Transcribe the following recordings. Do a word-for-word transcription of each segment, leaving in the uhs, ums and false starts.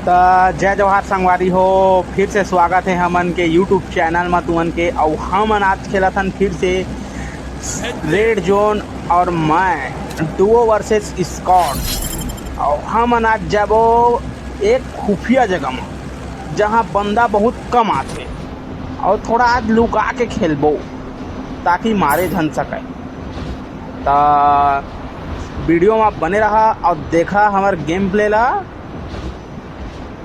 त जय जोहार संगवारी हो, फिर से स्वागत है हमन के YouTube चैनल म तुमन के। अउ हमन आज खेलत हन फिर से रेड जोन और मैं, डुओ वर्सेस स्क्वाड। अउ हमन आज जाबो एक खुफिया जगह म, जहाँ बंदा बहुत कम आथे, और थोड़ा आज लुका के खेलबो, ताकि मारे झन सके। त वीडियो म बने रहा और देखा हमर गेम प्ले ला।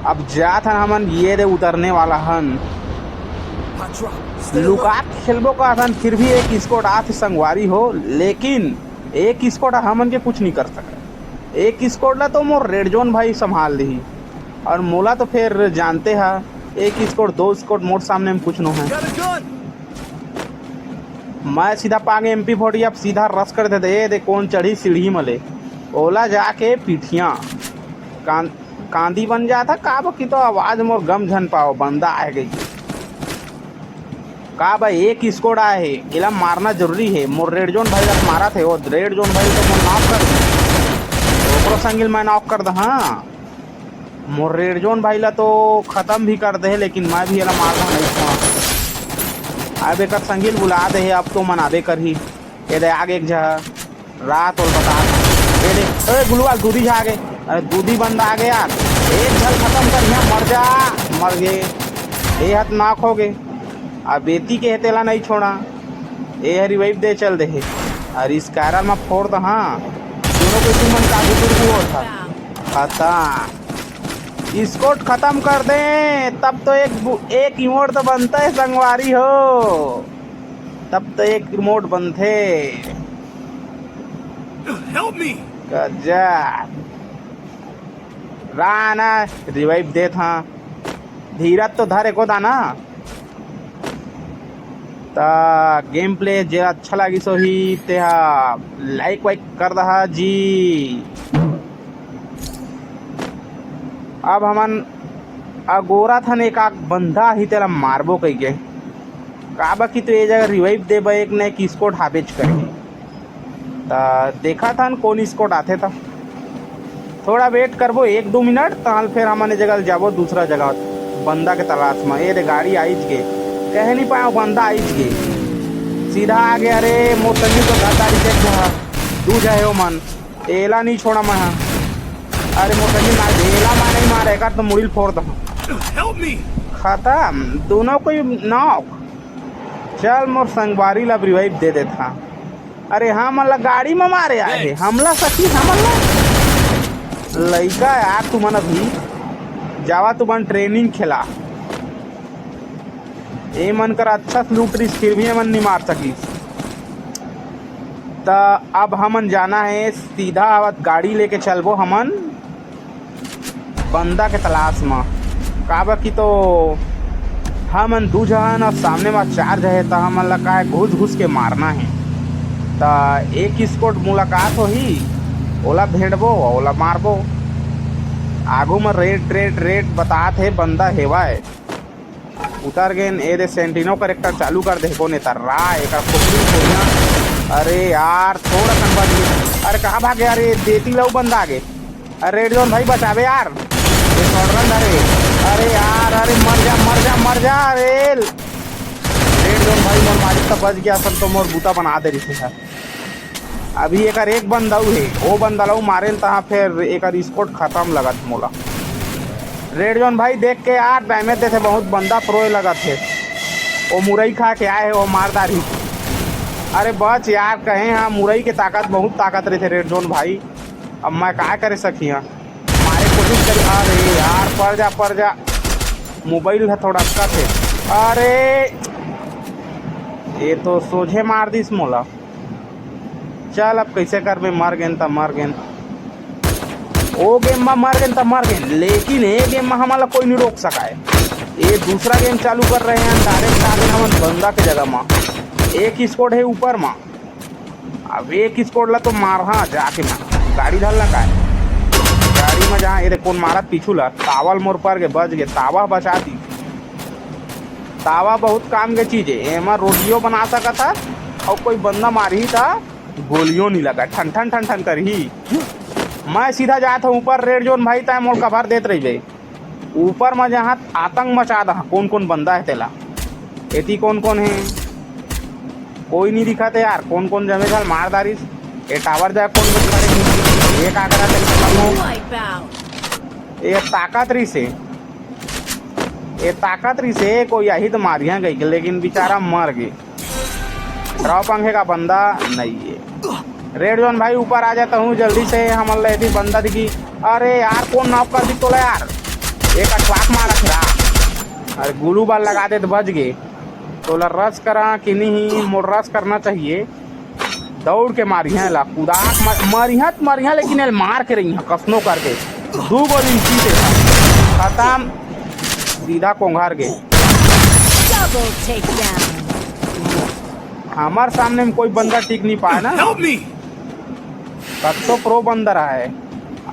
अब जात हन हमन, ये दे उतरने वाला हन। लुका के खेलबो कहत हन, फिर भी एक स्क्वाड आथे संगवारी हो, लेकिन एक स्क्वाड हमन के कुछ नहीं कर सके। एक स्क्वाड ला तो मोर रेड जोन भाई संभाल दी, और मोला तो फिर जानते हा, एक स्क्वाड, दो स्क्वाड मोर सामने में कुछ नो है। मैं सीधा पागे एम पी फोर्टी, अब सीधा रस कर देते। ए दे, कौन चढ़ी सीढ़ी मले, ओला जाके पीठिया कां-, कांदी बन जाता। का बा कि तो आवाज मोर गम झन पाओ, बंदा आ गई। का बा, एक स्क्वाड आए हे, एला मारना जरूरी है। मोर रेड जोन भाई ला मारा थे, वो रेड जोन भाई तो मोर नॉक कर दे, ओकरो संगिल मैं नॉक कर द। हाँ, मोर रेड जोन भाई ला तो खत्म भी कर दे, लेकिन मैं भी एला मारना नहीं छोड़ा। अब एकर संगिल बुला दे हे, अब तो मनाबे करही। ये दे आगे एक जगह रात और बता। ये देख, ए, गुलवाल दूधी झा आगे। अरे, दूधी बंदा आगे यार। एक झल खत्म कर, यहाँ मर जा। मर गे। ए हत नाक हो गे। अब बेती के हे, तेला नहीं छोड़ा। ए ह रिवाइव दे चल दे हे। अरे, स्कैरर म फोड़ द, हाँ। दोनों को तुम मन काबू तुरबू होत हा। खत्म। स्क्वाड खत्म कर दे, तब तो एक बु-, एक इमोट तो बनता है संगवारी हो। तब तो एक इमोट बनथे। Help me! गजब। राना रिवाइव देत हाँ। धीरज तो धर एको दाना। त गेम प्ले जे अच्छा लागिस होही, तेहा लाइक वाइक कर दहा जी। अब हमन अगोरा थन एक आक बंदा ही, तेला मारबो कहिके। काबर कि तो ये जगह रिवाइव देबा, एक न एक स्क्वाड हाबेच करही। त देखत हन कोन स्क्वाड आथे त। थोड़ा वेट करबो, एक दो मिनट, तहां फिर हमन ए जगह जाबो दूसरा जगह बंदा के तलाश म। ए दे गाड़ी आइज गे, कहे नहीं पाए बंदा आइज गे, सीधा आ गया। अरे मोर संगी तो गद्दारी देख रहा, दू जाए हो मन, एला नहीं छोड़ा मैं। हाँ, अरे मोर संगी मार दे, एला मैं नहीं मार, एकर तो मुड़िल फोड़ दहूं। Help me! खत्म, दोनों कोई नॉक। चल मोर संगवारी ला रिवाइव दे देत हाँ। अरे हाँ, मन ला गाड़ी में मारे आए हे। हमला सखी, हमन ला लइका यार, तुमन अभी जावा, तुमन ट्रेनिंग खेला। ए मन कर अच्छा से लूट रही, फिर भी हमन नहीं मार सकी। त अब हमन जाना है सीधा आवत गाड़ी लेके चलबो हमन बंदा के तलाश म। काबर कि तो हमन दू झन अउ सामने म चार झन हे, त हमन ला काय घुस घुस के मारना हे। त एक स्क्वाड मुलाकात होही, ओला भेंटबो, ओला मारबो। आगू म रेड रेड रेड बतात हे, बंदा हेवय। उतर गेन। ए दे सेंटिनो करेक्टर चालू कर दे, कोन एतर रा, एकर खोपड़ी खोलिया। अरे यार, थोड़ा कन बच गए। अरे कहाँ भागे? अरे देती लऊ बंदा आगे। अरे रेड जोन भाई बचावे यार, ये शॉटगन धरे। अरे यार, अरे मर जा, मर जा, मर जा। अरे रेड जोन भाई मोर मालिक तो बच गया, सब तो मोर बूता बना दे रही थी यार। अभी एकर एक बंदा अउ हे, ओ बंदा ला अउ मारेन तहाँ फेर एकर स्क्वाड खत्म लगत मोला। रेड जोन भाई देख के यार डैमेज देथे, बहुत बंदा प्रो लगत हे। ओ मुरई खा के आए हे, ओ मार डारही। अरे बच यार, कहे हाँ मुरई के ताकत बहुत ताकत रहिथे रेड जोन भाई। अब मैं का करे सकिया, मारे कोशिश करी। अरे यार पर जा, पर जा, मोबाइल ह थोड़ा अटकत हे। अरे ये तो सोझे मार दिस मोला। चल अब कैसे करबे, मर गेन त मर गेन। ओ गेम म मर गेन त मर गेन, लेकिन ए गेम म हमन ला कोई नहीं रोक सकाय। ये दूसरा गेम चालू कर रहे हैं, डायरेक्ट आ गेन हमन बंदा के जगह म। एक स्क्वाड हे ऊपर म, अब एक स्क्वाड ला तो मारहा जाके मैं। गाड़ी धर ला काय? गाड़ी म जहाँ, ये देख कोन मारत पीछू ला, तावल मोर पर के बच गे, तावा बचा दी। तावा बहुत काम के चीज हे, एमा रोटियो बना सकत ह, अउ कोई बंदा मारही त गोलियों नहीं लगा, ठन ठन ठन ठन करही। मैं सीधा जात हूँ ऊपर रेड जोन भाई, तय मोल कवर देत रहिबे। ऊपर म जहाँ आतंक मचा दहा, कोन कोन बंदा हे तेला। एती कोन कोन हे, कोई नहीं दिखत हे यार। कोन कोन जमे झल मार दारिस। ए टावर जा कोन कोन खड़े हे, ये का करा तेला। Wipe out. ये ताकत रहिसे, ये ताकत रहिसे, कोई आही तो मारिया गई, लेकिन बेचारा मर गए। राव पंखे का बंदा नहीं है। रेड जोन भाई ऊपर आ जाता हूँ जल्दी से, हमन ला एती बंदा दिखी। अरे यार, कोन नॉक कर दी तोला यार, एक अटवाक मारा फिरा। अरे ग्लू बॉल लगा दे तो बच गए। तोला रश करा कि नहीं, मोर रश करना चाहिए। दौड़ के मारिहा ला, कुदाक मर-, मरिहा त मरिहा, लेकिन एल मार के रहिहा, कसनो करके। दू गो दिन पीछे खत्म, सीधा कोंघार के। Double takedown. हमार सामने में कोई बंदा टिक नहीं पाए ना। Help me! कत्तो प्रो बंदा रहा है।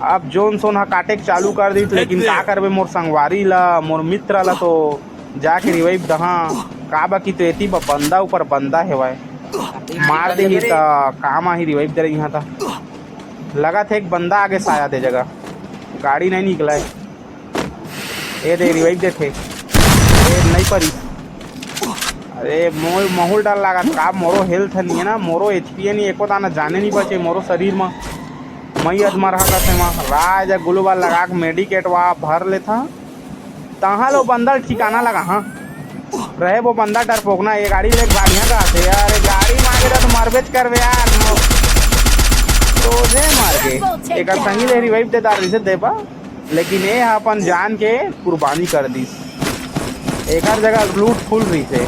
अब जोन सोन हा काटे के चालू कर दी, लेकिन का करबे, मोर संगवारी ला, मोर मित्र ला तो जाके रिवाइव दहा। का बाकी तो एती बा, बंदा ऊपर बंदा हेवय, मार देही त काम आही रिवाइव दे रही। यहाँ त लगत हे एक बंदा आगे शायद ए जगह, गाड़ी नहीं निकला है। ए दे रिवाइव देथे, ए नहीं परी। अरे मोर महूल डर लागत का, मोरो हेल्थ नहीं है ना, मोरो एचपी नहीं, एको दाना जाने नहीं बचे मोरो शरीर में। मई अधमा रहा कथे मा राज ग्लू बॉल लगा के मेडिकेट वा भर लेथा। तहाँ लो बंदर ठिकाना लगा, हाँ। रहे वो बंदा डरपोकना, ये गाड़ी लेके भागिया का से यार, ये गाड़ी मांगे तो मरबेच करबे यार। तो जे मार के एकर संगी ले रिवाइव दे दार से देबा, लेकिन ये अपन जान के कुर्बानी कर दी। एकर जगह लूट फुल रहिसे।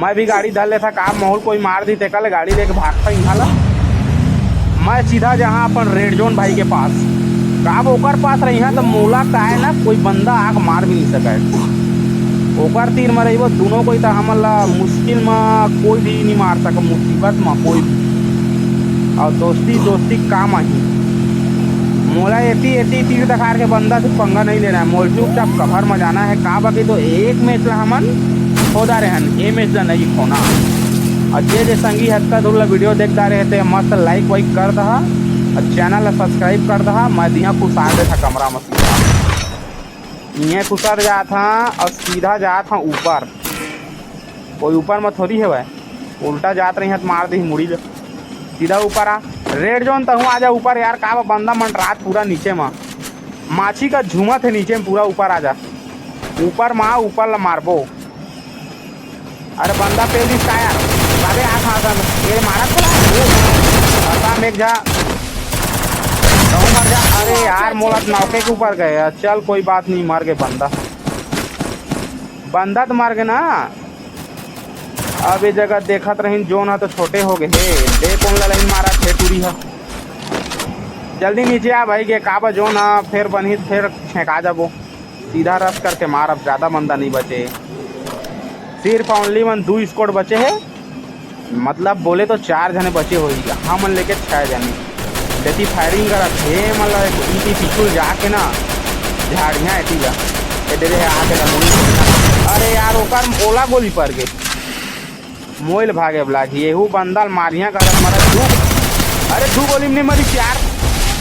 मैं भी गाड़ी धर लेथा, का माहौल कोई मार दी तेकर ले गाड़ी लेके भागता इहाँ ला। मैं सीधा जहाँ अपन रेड जोन भाई के पास, का अब ओकर पास रहिहा त मोला काहे ना कोई बंदा आके मार भी नहीं सके। ओकर तीर में रहिबो दोनों कोई, त हमन ला मुश्किल में कोई भी नहीं मार सके, मुसीबत में कोई भी। और दोस्ती दोस्ती काम आही। मोला एती एती तीर तखार के बंदा से पंगा नहीं लेना है, मोल चुपचाप कवर में जाना है। का बाकी तो एक मैच ला हमन खो डारे हन, ए मैच ला नहीं खोना। और जे जे संगी हत्ता धुरला वीडियो देख डारे हे ते मस्त लाइक वाइक कर दहा और चैनल ला सब्सक्राइब कर दहा। मैं दिया कुछ आ देता कमरा में सीधा, इहें कुसर जात हाँ और सीधा जात हाँ ऊपर। कोई ऊपर में थोड़ी हेवय, उल्टा जात रही है तो मार दे मुड़ी ले। सीधा ऊपर आ, रेड जोन तहूँ आ जा ऊपर यार। का बा बंदा मन रात पूरा नीचे में, माछी का झूमत है नीचे में, पूरा ऊपर आ जा। ऊपर मा ऊपर ला मारबो। अरे बंदा पेल दिस का यार, अरे आ खा कर ये मारा खोला। खत्म एक जा, तहूँ मर जा। अरे यार मोला नौके के ऊपर गए यार। चल कोई बात नहीं, मर गए बंदा, बंदा तो मर गए ना। अब ये जगह देखत रहिन, जोन ह तो छोटे हो गए हे। दे कौन ला लाइन मारा थे टूरी ह। जल्दी नीचे आ भाई, के काबा जोन ह फेर बनही, फेर छेंका जाबो। सीधा रश करके मार, अब ज्यादा बंदा नहीं बचे। सिर्फ ओनली वन दो स्क्वाड बचे हे, मतलब बोले तो चार जने बचे होही, हमन लेके छह जने। बेटी फायरिंग करत हे, मतलब इनकी पिछुल जाके ना झाड़ियाँ एती ला। ए दे रे, आके ला मुड़ी। अरे यार, ओकर ओला गोली पर गे। मोइल भागे वाला ही, एहू बंदल मारियाँ करत मरत दू। अरे दू गोली में नहीं मरी यार।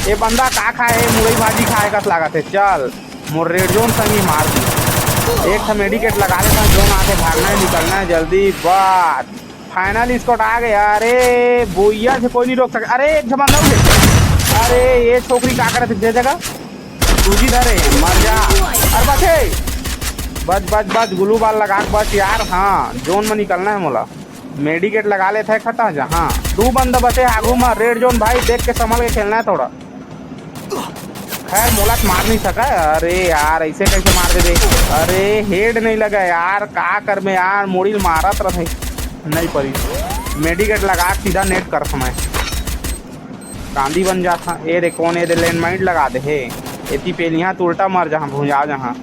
ये बंदा का खाए है, मुरई भाजी खाए कस लागत है। चल, मोर रेड जोन संगी मार दी। एक ठा मेडिकेट लगा लेता, जोन आके भागना है, निकलना है जल्दी। बस फाइनल स्कॉट आ गया। अरे बोइया से कोई नहीं रोक सका। अरे एक झपा लग गए। अरे ये छोकरी का करत दे जगह, तुझी धरे मर जा। अरे बचे, बच बच बच, ग्लू बॉल लगा के बच यार। हाँ, जोन में निकलना है मोला। मेडिकेट लगा लेते हैं, खटा जा। हाँ, दो बंदा बचे आगू में, रेड जोन भाई, देख के संभल के खेलना है थोड़ा। खैर, मोला तो मार नहीं सका। अरे यार, ऐसे कैसे मार दे दे? अरे, हेड नहीं लगा यार, का कर में यार, मोड़ी ल मारत रहे, नहीं परी। मेडिकेट लगा के सीधा नेट कर समय। कांदी बन जाता। ए दे, कौन ए दे, लैंडमाइन लगा दे हे। एती पेलियां तो उल्टा मर जहा, भुंजा जहा।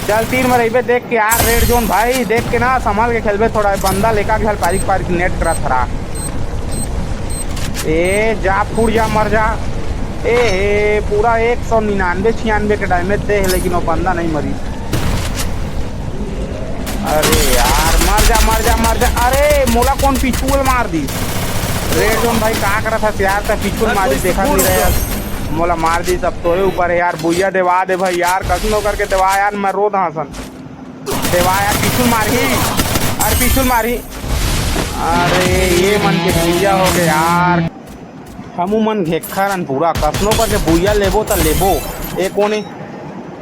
चल, तीन में रहिबे, देख के यार, रेड जोन भाई, देख के ना, संभल के खेलबे थोड़ा। बंदा लेका के हल पारिक पारिक नेट करा थरा। ए, जा, फूट जा, मर जा। ए, ए, पूरा एक सौ निन्यानवे, छियानवे के डैमेज दे हे, लेकिन वो बंदा नहीं मरी। अरे यार, मर जा, मर जा, मर जा। अरे, मोला कौन पिछुल मार दी? रेड जोन भाई, का करत हस यार, त पिछुल मारी, देखा नहीं रहे यार। मोला मार दी, सब तोरे ऊपर है यार। बुइया देवा दे भाई यार, कसनो करके देवा यार, मैं रो दहा सन। देवा यार, पीछू मारही। अरे पीछू मारही। अरे ये मन के बुइया हो गए यार। हमू मन घेखर हन पूरा, कसनो करके बुइया लेबो त लेबो। ए कोने?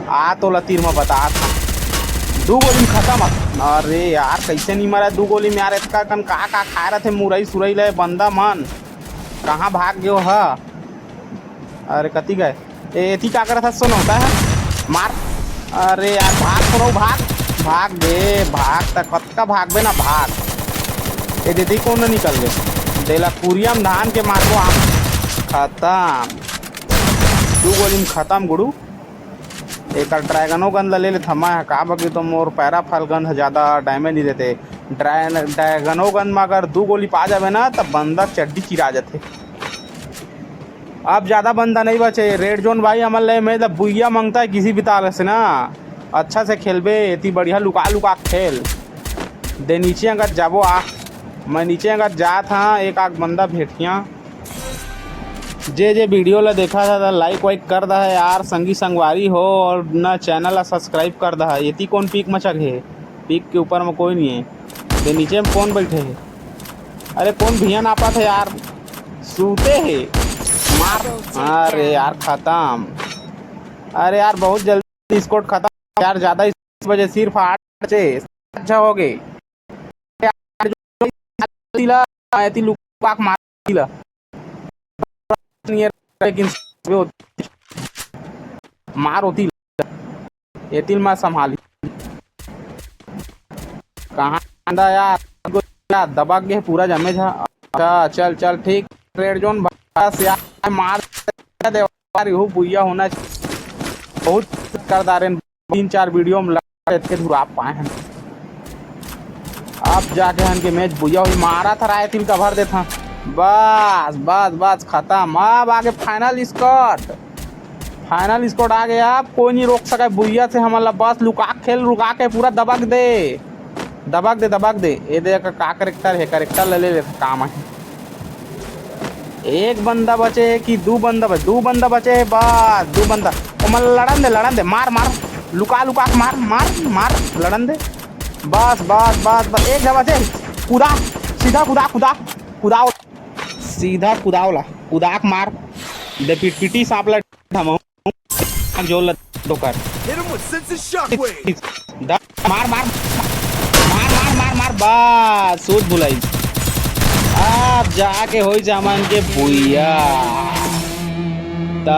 आ तोला तीर म बतात हंव। दू गोली म खतम। अरे यार, कइसे नी मरा दू गोली म यार? एतका कन का का खाए रथे मुरई सुरई ले बंदा मन? कहाँ भाग गयो ह? अरे कति गए? ए, एती का करत हस सोनौता ह? मार। अरे यार, भाग सोनऊ, भाग। भाग बे, भाग त कतका भागबे ना, भाग। ए दीदी कौन निकल गए? देला कुरिया म धान के मारबो आम। खतम। दू गोली म खतम गुड़ू। एकर ड्रैगनो गन ल ले लेथंव मैं, काबर कि तो मोर पैराफल गन ह जादा डैमेज नइ देते। ड्रै-, ड्रैगनो गन म अगर दू गोली पा जाबे ना, त बंदा चड्डी चिरा जाथे। अब जादा बंदा नइ बचे। रेड जोन भाई हमन ले, मैं त बुइया मंगता है किसी भी ताल से ना। अच्छा से खेलबे, एती बढ़िया लुका लुका के खेल। दे नीचे अंगत जाबो आ, मैं नीचे अंगत जात हंव, एक आध बंदा भेटिया। जे जे वीडियो ला देखा था, त लाइक वाइक कर दहा यार, संगी संगवारी हो, और ना चैनल ला सब्सक्राइब कर दहा। एती कौन पीक म चढ़े हे? पीक के ऊपर म कोई नहीं है। ये नीचे में कौन बैठे है? अरे कौन भिया नापत है यार? सूते है। मार। अरे यार खतम। अरे यार बहुत जल्दी स्कोर खतम यार, ज्यादा इस वजह सिर्फ आठ बचे। अच्छा हो गए। तिला, एती लुका के मार तिला। लेकिन मार होती, एतिल मैं संभाली। कहाँ आंदा यार? दबा गे पूरा जमे झा। अच्छा, चल, चल, ठीक। रेड जोन बस यार, मार दे यार, यहू बुइया होना चाहिए। बहुत कर दारेन तीन चार वीडियो में लगा के धुरा पाए हैं। अब जाके हन के मैच बुइया होई, मारा था राय तिल का भर देथा। बस, बस, बस, खतम। अब आगे फाइनल स्कॉट, फाइनल स्कॉट आ गया। अब कोई नहीं रोक सके बुइया से हमन ला। बस लुका खेल, रुका के पूरा दबक दे, दबक दे, दबक दे। ये देख का करेक्टर है, करेक्टर ले ले, ले काम है। एक बंदा बचे है कि दू बंदा बचे? दू बंदा बचे है बस, दू बंदा। ओमन लड़न दे, लड़न दे, मार, मार, लुका, लुका के मार, मार, मार, लड़न दे। बस, बस, बस, बस, एक जगह बचे। कूदा, सीधा कूदा, कूदा, कूदाओ, सीधा कूदाओ ला, कूदा के मार दे, पिटपिटी सांप ला धमाऊ। जोर ल-, docker. Hit him with sense of shockwave. दा-, मार, मार, मार, मार, मार, मार, बस, सूद भुलाई। अब जाके होई जामन के बुइया। त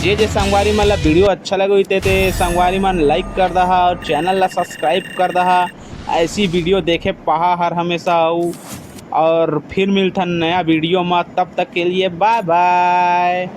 जे जे संगवारी मन ला वीडियो अच्छा लगे होई ते, ते संगवारी मन लाइक कर दहा और चैनल ला सब्सक्राइब कर दहा। ऐसी वीडियो देखे पहा हर हमेशा आऊ, और फिर मिलथन नया वीडियो में, तब तक के लिए बाय बाय।